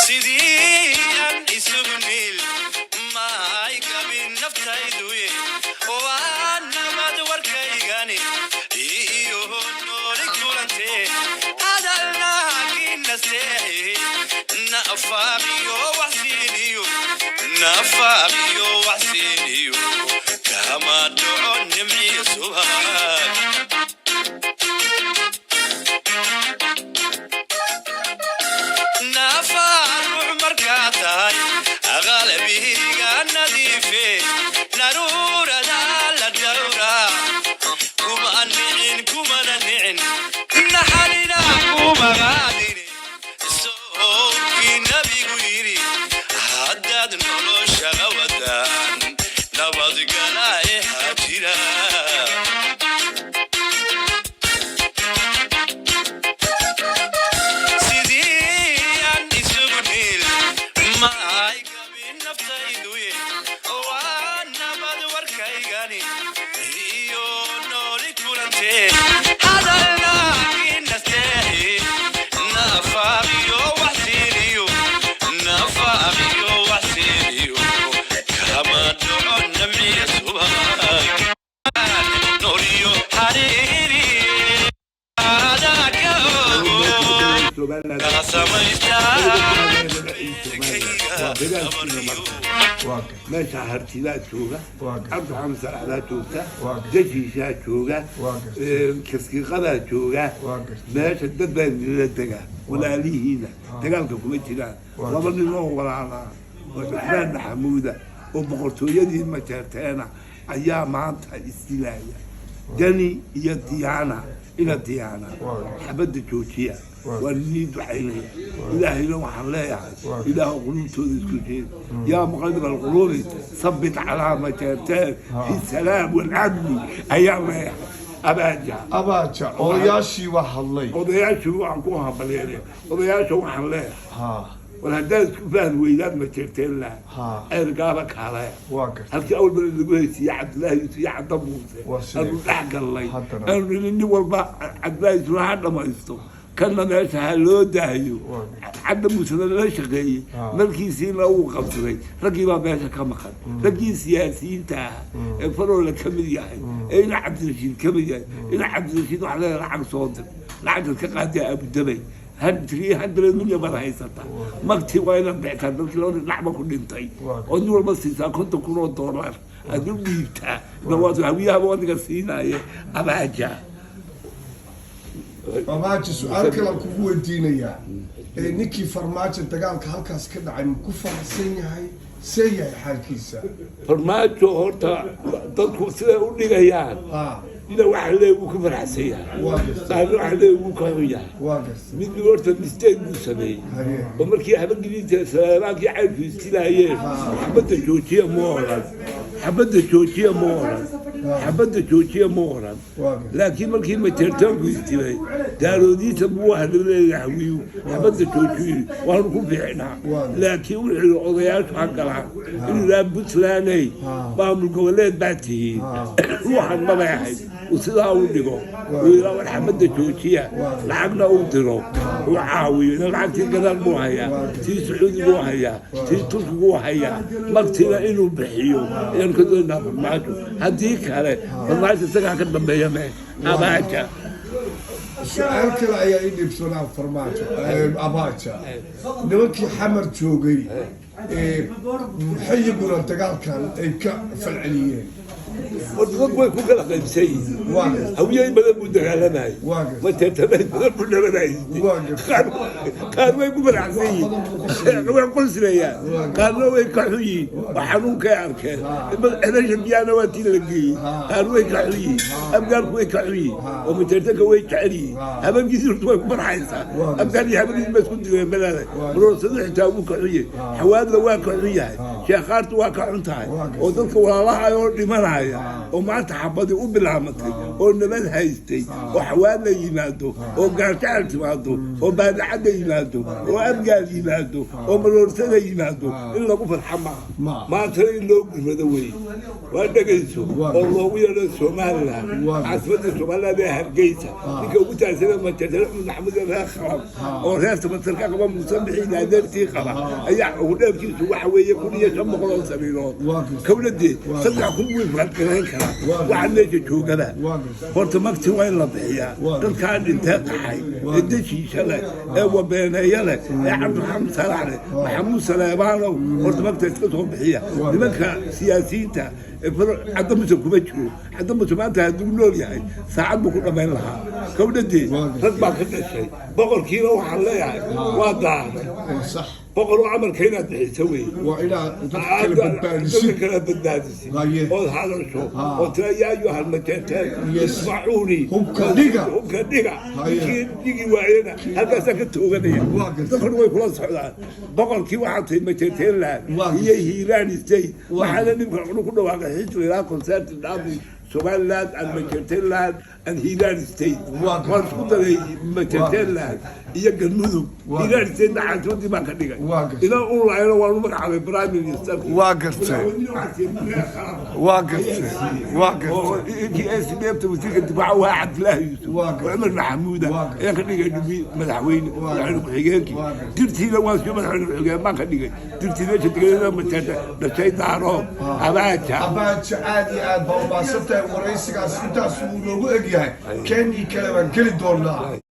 Sidii aan isugu niil maay gabin naftayduye, waa nabad warkaygani iyo nooli kulantee. Hadalna kinasteexe nafaaqiyo waxsiiniyo, nafaaqiyo waxsiiniyo, kama dhaco nimciyo subag. Naafaa ruux markaa tahay, qalbiga nadiife, naruurada la dhowra. Kuma nicin, kumana nicin, naxalina kumagaadine. Sowkii Nabigu yidhi, haddaad nolosha wadaan, nabadgalae ha jira. Sidii aan isugu niil maay gabin naftayduye, waa nabad warkaygani iyo nooli kulantee. Hadalna kinasteexe nafaaqiyo waxsiiniyo, nafaaqiyo waxsiiniyo, kama dhaco namciya subag. Nooliyo xariiri adaa ka ogo. Somaliland. Kala samaystaa. Waa dagaalkiina marka. Waa gartay. Meesha Hartibaa jooga. Waa gartay. Cabdixamed Salaxdaa joogta. Waa gartay. Jashiishaa jooga. Waa gartay. Kaskiiqadaa jooga. Waa gartay. Meesha dad baa nila degaa, walaalihiina dagaalka kuma jiraan. Waa Laba nin oo walaalaa oo Cusmaan Maxamuuda oo boqortooyadii Majeerteena ayaa maanta isdilaya, Dani iyo Diyaana, ina Diyaana. Xabadda joojiya. Waa nii ducaynaya. Ilaahayna waxaan leeyahay, Ilaah quluubtooda isku jeed. Yaa muqalib alquluubi, sabbit calaa Majeerteen fi salaam walcadli ayaan leeyahay. Abaaja. Abaaja, odayaashii waa hadlay. Odayaashii waxaan ku hambalyeynaya, odayaasha waxaan leeyahay, war haddaad isku fahmi weydaan Majeerteen laha, Ceergaaba kaalaya. Waa gartay. Halkii awalba lagu heysiiye Cabdillaahi Yuusuf iyo Cadda Muuse Waa sidee? aanu dhex gallay. Haddana. Aanu nini nin walba Cabdillaahi Yuusuf ha dhamaysto, kanna meesha ha loo daayo. Waa gartay. Cadda Muusena lala shaqeeyey. Markiisiina uu qabsaday. Raggii baa meesha ka maqan, raggii siyaasiyiinta ah ee Faroole ka mid yahay, ee ina Cabdirashiid ka mid yahay. Ina Cabdirashiid waxaa leedahay, lacag soo dir, lacagtaad ka qaadaya Abudabay, 300 million baad haysataa. Magtii waa inaad bixisaa dadkii labada dhinacba ku dhintay, oo nin walba siisaa $50,000 aad u dhiibtaa. Nawaad Hawiyahaba wadiga siinaaye. Abaaja. Farmaajo, su-aal kale aan kugu weydiinayaa. Ee ninkii Farmaajo dagaalka halkaas ka dhacay ma ku faraxsan yahay? See yahay xaalkiisa? Farmaajo horta dadku siday u dhigayaan, ina waxa leey wuu ka faraxsan yahay, Waa gartay. Qaarna waxa leey wuu ka xun yahay. Waa gartay. Mid horta mistake buu sameeyey, oo markii Habageliinta Saleebaankii Cayrku istilaayeen, xabadda joojiya ma oran, xabadda joojiya ma oran, xabadda joojiya ma oran. Waa gartay. Laakiin markii Majeertaanku istilay, Daaroodiisa buu hadhaleeya, Hawiyu xabadda joojiyo waanu ku fiicnaa. Laakiin wuxuu yidhi odayaashu ha galaan inuu yidhaha Puntlandey maamul goboleed baa tihiin, ruuxan mabay ahayd uu sidaa u dhigo, uu yidhaa war xabadda joojiya, lacagna uu diro, uu caawiyo. Ina lacagtii gadaal buu hayaa, tii Sacuudiguu hayaa, tii Turkiguu hayaa. Magtiina inuu bixiyo ayaanu ka doonaa Farmaajo. Haddii kale Farmaajo isagaa ka dambeeya mee. Abaaja. Su-aal kale ayaa ii dhibsoonaa, Farmaajo, Abaaja. Nimankii Xamar joogay maxay iyaguna dagaalkan ay ka falceliyeen? Horta dadku way ku kala qaybsan yihiin. Waa gartay. Hawiyey badan buu dagaalamayay. Waa gartay. Majeertamayd badan buu dhabanayay. Waa gartay. Qaar way ku faraxsan yihiin, way qoslayaan, qaarna way ka xun yihiin oo xanuunkay arkeen. Celasha biyahana waa tii la geeyey. Qaar way ka xun yihiin, Abgaalku way ka xun yihiin oo Majeertanka way jecel yihiin. Habankiisi horta way ku farxaysaa. Abgaal iyo habankiisi ba isku dileen balaada. Maroosadu xitaa wuu ka xun yahay. Xawaadla waa ka xun yahay. Sheekhaartu waa ka xun tahay. Waa gartay. Oo dadka walaalaha oo dhimanaya, oo maanta xabadii u bilaamatay, oo nabad haystay, oo xawaadla yimaado, oo gaarjacal timaado, oo baadacadda yimaado, oo abgaal yimaado, oo maroorsada yimaado, in lagu farxa maaha. Ma. Maantana in loo gurmado wey, waa dhegayso. Waa. Oo loogu yeedho Somaliland. Waa. Caasimadda Somaliland ee Hargeysa, ninka ugu taagsana Majeerteen Axmed Maxamuud ee reer Khalab oo reer Samatarka qaba, Muuse Bixi adeertii qaba, ayaa ugu dheerkiisu waxa weeye 1500 oo sariirood. Waa gartay. Kowladee 3000 buu ifraadgarayn karaa. Waa. Waxa meesha joogaba. Waa gartay. Horta magti waa in la bixiyaa. Waa. Dadkaa dhintee qaxay ee deshiisha leh ee wabeeneeya leh ee Cabdiraxmaan Salax leh, Maxamuud Saleebaanow, horta magta iska soo bixiya. Nimanka siyaasiyiinta ee Cadda Muse kuma jiro. Cadda Muse maanta hadduu nool yahay saacad buu ku dhammayn lahaa kowdhadee. Waa gartay. Rag baa ka dhashay boqolkiiba, waxaan leeyahay waa daaray. Waa sax. Boqol oo amarka inaad bixiso wey. Waa inaad dadka kala badbaadisid. Dadka kala badbaadisid. Ood hadasho oo tira: "Yaa ayuha almajeerteen, ismacuuni." Hubka dhiga. Hubka dhiga. Kii dhigi waayena halkaasaan ka tooganaya. Waa gartay. Dadkuna way kula socdaan. Boqolkii waxaa tahay Majeerteenland Waa iyo Hiiraan State. Waa. Waxaana dhibka cunu ku dhawaaqay xisbi ilaa Concerted Army Somaliland and Majeerteenland and Hiiraan State. Waa gartay. Waan isku daray Majeerteenland iyo Galmudug. Waa. Hiiraan State caasimadii baan ka dhigay. Waa gartay. Ilaa uu laayno waanu magacaabay prime minister. Waa gartay. Waa gartay, waa gartay. Intii SDF wasiirka difaaca waa Cabdilaahi Yuusuf. Waa gartay. Oo Cumar Maxamuuda Waa gartay. ayaan ka dhigay dhubi madaxweyne, madaxweyne ku-xigeenkii. Waa gartay. Dirtiina waan sii madaxweyne ku-xigeen baan ka dhigay. Dirtii meesha deganada Majeerta dhashay Daarood Abaaja. Abaaja, aad iyo aad baa umahadsantahay. Waraysigaas intaas uu noogu egyahay, keenii kale baan geli doonaa.